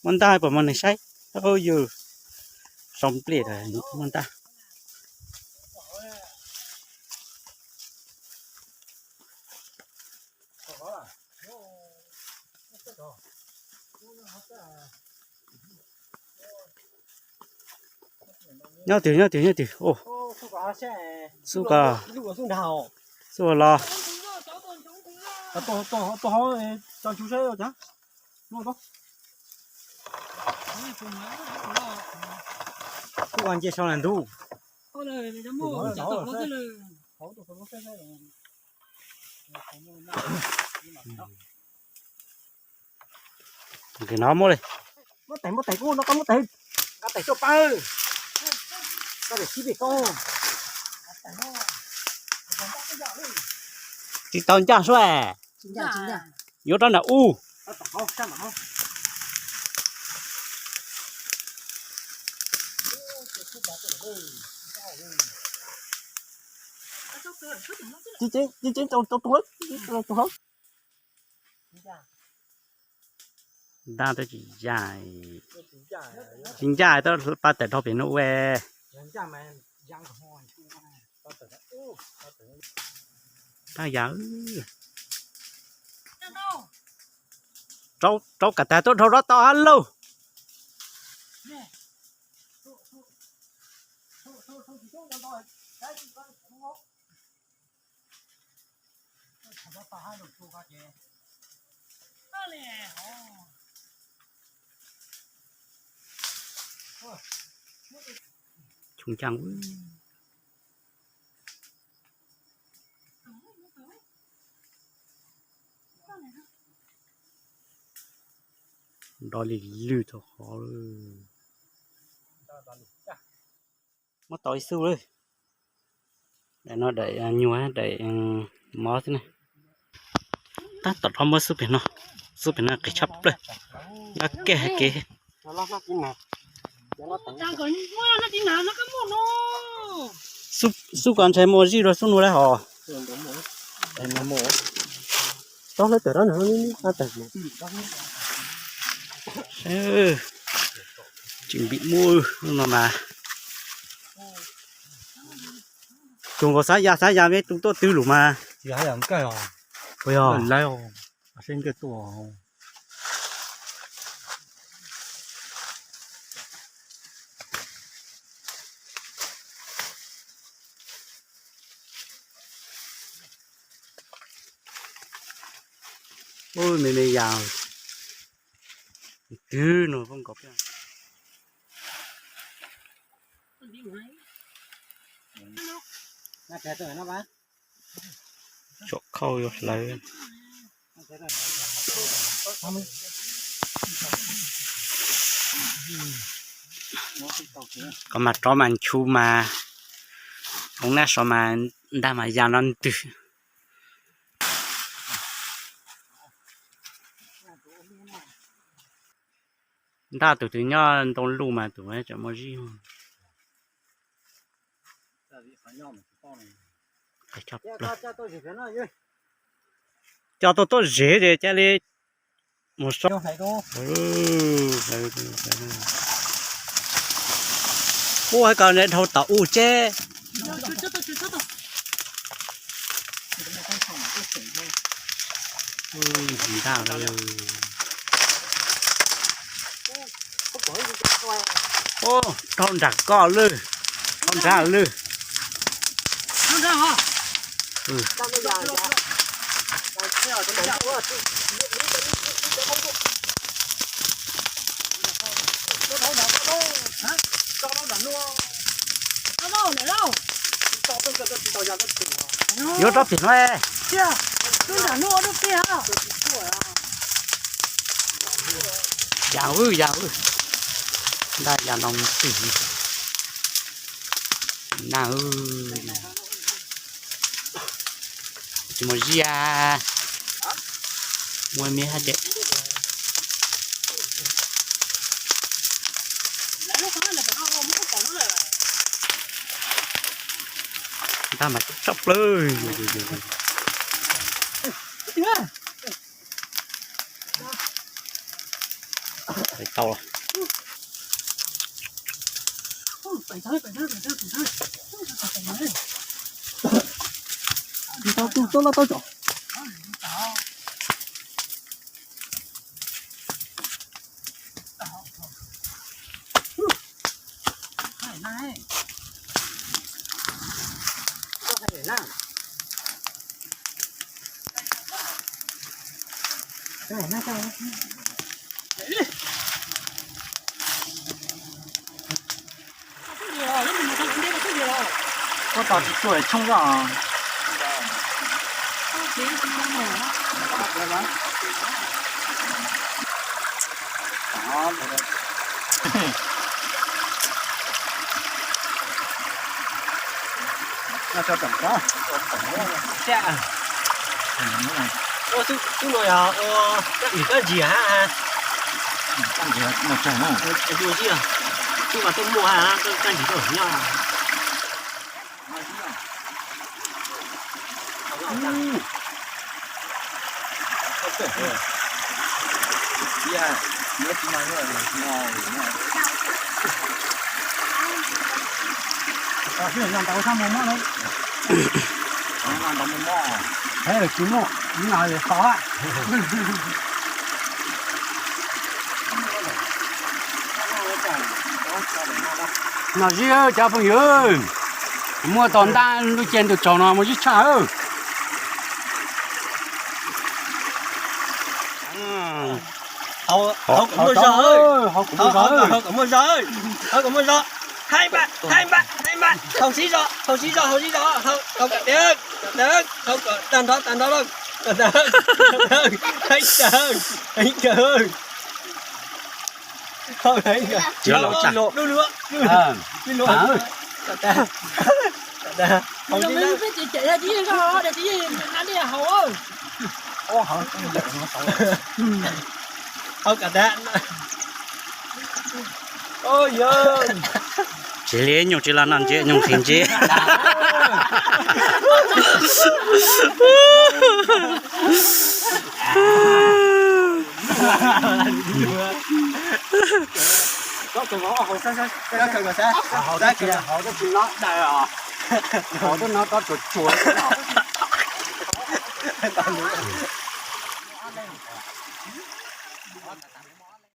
Muaj ntaj puas muaj neeg saib? Ub, yus sau npliaj muaj ntaj. Nyob twg, nyob twg, nyob twg. Xub ko, xub los. Xub ko nce sau ntug. Nqis no muab li. Muab tes, muab tes, kuv no koj muab tes. Nqa tes tuaj pab. Koj tes sib pem koj. Tsis tau ncaj suab. Yuav rov nram ub. Tsis ceev, tsis ceev, tau tus hauv. Ntaj twb tsis ncaj, tsis ncaj, pab tawm dhau pem no ua. Pab ya, rau, rau kam tag tuaj dhau rov tau hab lauj. Tshoo caaj. Nrov lig lwg tau qhov. Muab tau ib xub lawm. Daim no daim nyuag, daim mov xwb na. Tab tom rov muab xub pem no, xub pem no qis tshaj plaws. Lab kej hais kev. Xub ko ntshe muaj zij dua xub nuav lawm hos. Tsis npim muaj no mas. Tug nkaus xav ya xav ya me tug tuaj twg lug mas. Puas yog? Ub, me me yas, twg no poob nkaus. Tsom khauj yuav hlawv. Koj mas rov mas nchu mas, hoob nab so mas ntaj mas ya no ntws. Ntaj tus twg nyob ntoo luj mas tus tseem muaj zib. Coj tuaj tuaj zem ces ca li mus so. Ub, hais kom dhau tom u tseb. Ntaj, dhau nram koj lwj, dhau nrad lwj. Yuav rov pem no. Yam wb, yam wb, ntaj yam no twg na. Tsis muaj ziab, muaj me hab ces. Ntaj mas tshaj plaws. Tau. Tau, tau, tau, tau. Koj tos tsis tsuag tshoob zoj. Ua tub no yog ua kab ntsis hab. Kab ntsis no tsawg na. Tub mas tuaj muaj hab, kab ntsis tuaj nyob. Noj zib cov phooj ywg, muaj tom ntaj lub ce ntug tsaus no muaj zib tshaj. Hauv kom muaj zog, hauv kom muaj zog, hauv kom muaj zog. Hai npab, hai npab, hai npab, hauv sib zog, hauv sib zog, hauv sib zog, hauv kom deev, kom deev, hauv kom tag nrho, tag nrho lawm, kom tag, heev kawg, heev kawg. Tsis los tag. Tsis li nyuj tsis los noj ntses, nyuj nqhis ntses.